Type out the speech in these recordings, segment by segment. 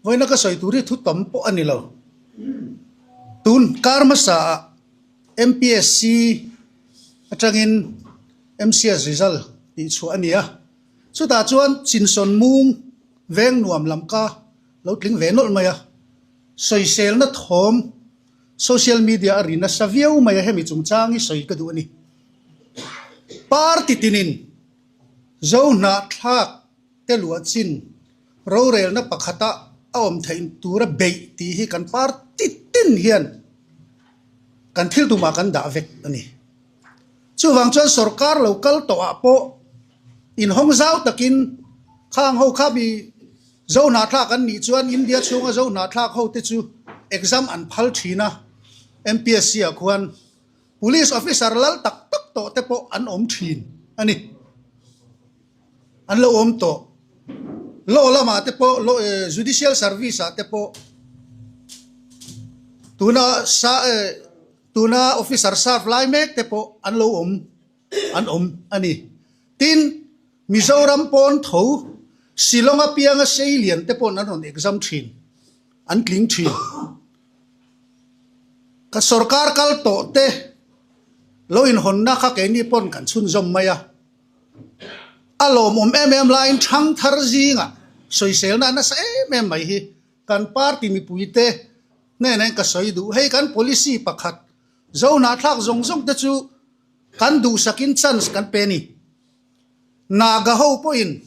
Vawiina ka sawi tur hi thu tam pawh a ni lo. Tun kar hmasa ah MPSC atangin MCS result tih chhuah a ni a. Chutah chuan Chinsawn mung veng nuam lam ka lo tling ve nawlh mai a. Sawiselna thawm social media a ri nasa viau mai a, hemi chungchang hi sawi ka duh a ni. Party tinin Zohnahthlak te luah chin rorelna pakhata a awm theih tura beih tih hi kan party tin hian kan thil tumah kan dah vek a ni. Chuvang chuan sorkar lo kal tawhah pawh inhawng zau takin khang ho kha mi Zohnahthlak an nih chuan India chhunga Zohnahthlak ho te chu exam an phal thin a, MPSC ah khuan Police officer lal tak tak tawh te pawh an awm thin a ni. An lo awm tawh. Law lamah te pawh, law eh judicial service ah te pawh tuna sa eh tuna officer serve lai mek te pawh an lo awm an awm a ni. Tin, Mizoram pawn tho Shillong apianga Seilian te paw'n an rawn exam thin, an tling thin. Ka sorkar kal tawh te lo inhawnna kha keini pawn kan chhunzawm mai a. A lawmawm em em laiin thangthar zingah sawiselna a nasa em em mai hi kan party mipuite hnenah hian ka sawi duh. Hei kan policy pakhat Zohnahthlak zawng zawng te chu kan duhsakin chance kan pe a ni. Naga ho pawhin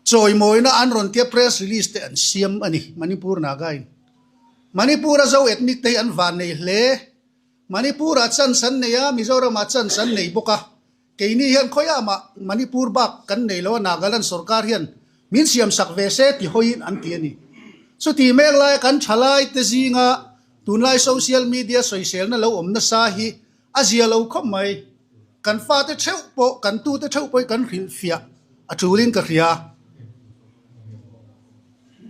chawimawina an rawn tia press release te an siam a ni, Manipur Naga in. Manipur a Zo ethnic te hi an van nei hle. Manipur ah chance an nei a, Mizoram ah chance an nei bawk a. Keini hian khawiah mah Manipur bak kan nei lo a, Nagaland sorkar hian min siam sak ve se ti hawiin an ti a ni. Chuti mek laia kan thalai te zinga tunlai social media sawiselna lo awm nasa hi a zia lo khawp mai. Kan fate theuh pawh, kan tute theuh pawh hi kan hrilhfiah a tulin ka hria.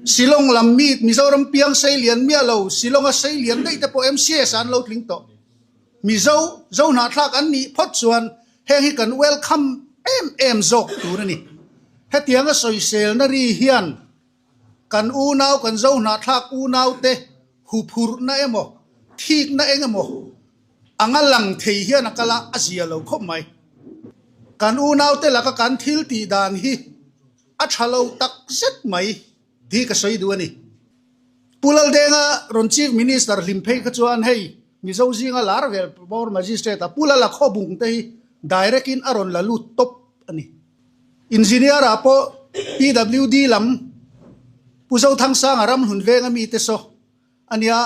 Shillong lam mi Mizoram piang seilian miah lo, Shillong-a seilian daih te pawh MCS ah an lo tling tawh. Mizo, Zohnahthlak an nih phawt chuan heng hi kan welcome em em zawk tur a ni. Hetianga sawiselna ri hian kan unau, kan Zohnahthlak unaute huphurhna emaw, thikna eng emaw anga lang thei hian a kal a, a zia lo khawp mai. Kan unaute laka kan thil tih dan hi a tha lo tak zet mai tih ka sawi duh a ni. Pu Laldenga rawn Chief Minister hlim phei kha chuan hei Mizo zinga lar vel bawr Magistrate a Pu Lala Khawbung te hi direct in a rawn la lut tawp a ni. Engineer ah pawh PWD lam Pu Zothangsanga Ramhlun venga mite saw a nia.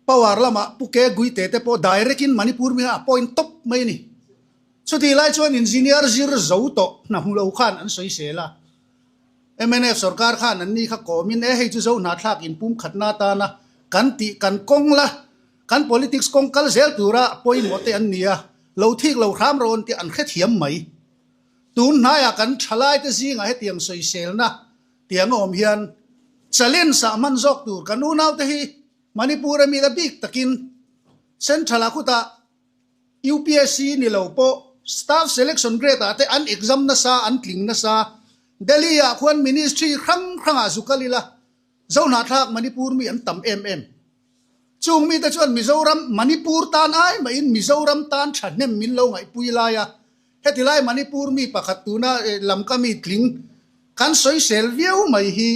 Power lamah Pu Ke Guite te pawh direct in Manipur mi a appoint tawp mai a ni. Chutih lai chuan engineer zir zo tawh hna hmu lo khan an sawi sel a. Mnf sorkar khan an ni kha kawmin e hei chu zo hnahthlak in pumkhatna atana kan tih kan kawng la, kan politics kawng kal zel tura pawimawh te an ni a, lo thik lo hram rawn tih an hrethiam mai. Tun hnaiah kan thalaite zingah hetiang sawiselna tiang a awm hian challenge ah hman zawk tur kan unaute hi Manipur a mila bik takin Central ah khutah UPSC ni lo pawh Staff Selection Grade ah te an exam nasa an tling nasa Delhi ah khuan Ministry hrang hrang ah zu kal ila Zohnahthlak Manipur mi an tam em em. Chung mite chuan Mizoram Manipur tan ai mahin Mizoram tan thahnem min lo ngaihpui lai a Heti lai Manipur mi pakhat tuna lamka mi tling kan sawisel viau mai hi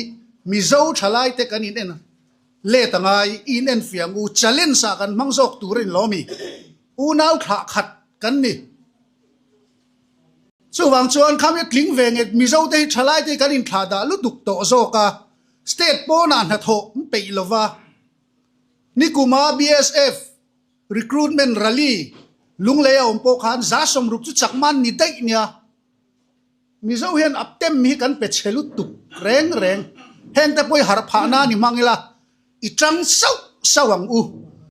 Mizo thalaite kan in en let a ngai, i in en fiang u, challenge ah kan hmang zawk tur a ni lo mi? Unau thlah khat kan ni. Chuvang chuan khami tling ve nge Mizo te hi thalaite hi kan inthlah dah lutuk tawh zawk a, state pawnah hnathawh an peih lova, nikuma BSF, Recruitment rally Lunglei a awm pawh khan 160 chu chak man ni daih nia. Mizo hian aptem hi kan pe chhe lutuk reng reng. Heng te pawh i harh phah na ni hmang ila i tang sauh sauh ang u.